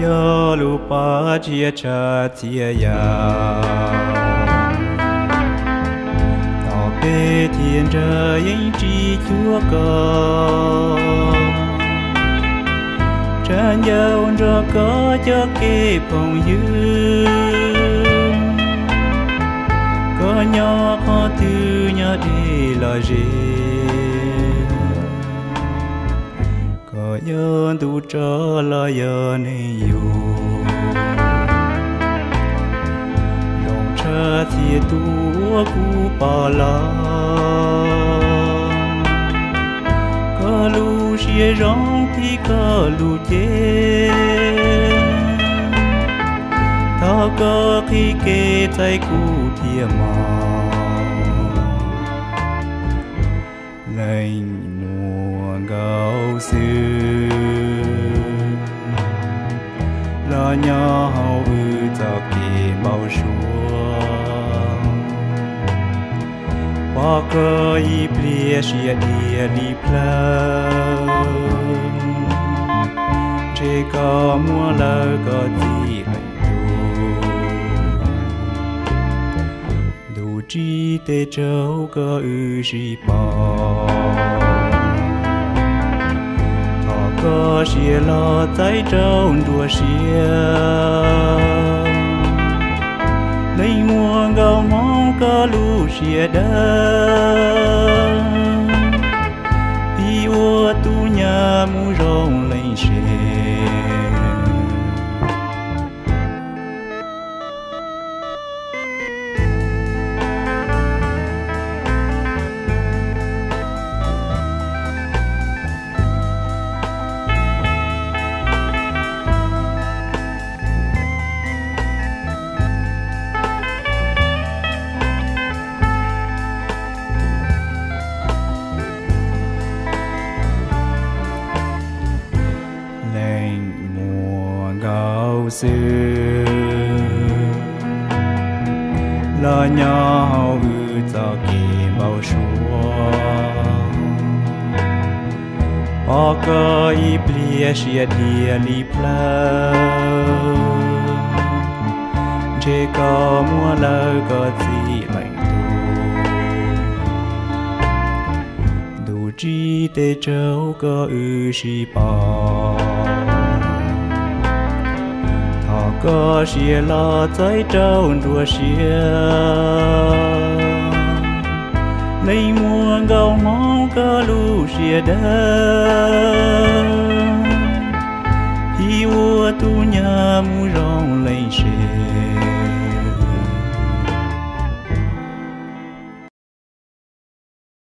Yog lub paj tsiab tshav txhia yam, tom peb thiab nrag yeej tsis cuag koj. Tsa ncauj nrog koj cov kev phooj ywg, koj nyob qhov twg nyob deb los ze, koj yog ntuj tsaus los yog neeg yug, nroog tshav txhia tus uas kuv pom los, koj lub siab zoo thiab koj lub cev, thov koj qhib kev txais kuv thiab mog. Leej muaj nkaus xwb los nyob hauv wb txoj kev npau suav, pom koj ib pliag siab dias li plawv, ntshe koj muab lawm koj txiv leej tub. Ntuj tsis tes tsaug koj wb sib pom, thov koj sia los txais rau nruab siab. Leej muaj nkaus hmoov koj lub siab dawb, thiaj ua tus nyab mus zoo leej sev. Leej muaj nkaus xwb los nyob hauv wb txoj kev npau suav, pom koj ib pliag siab dias li plawv, ntshe koj muab lawm koj txiv leej tub. Ntuj tsis tes tsaug koj wb sib pom, thov koj sia los txais rau nruab siab. Leej muaj nkaus hmoov koj lub siab dawb, thiaj ua tus nyab mus zoo leej sev.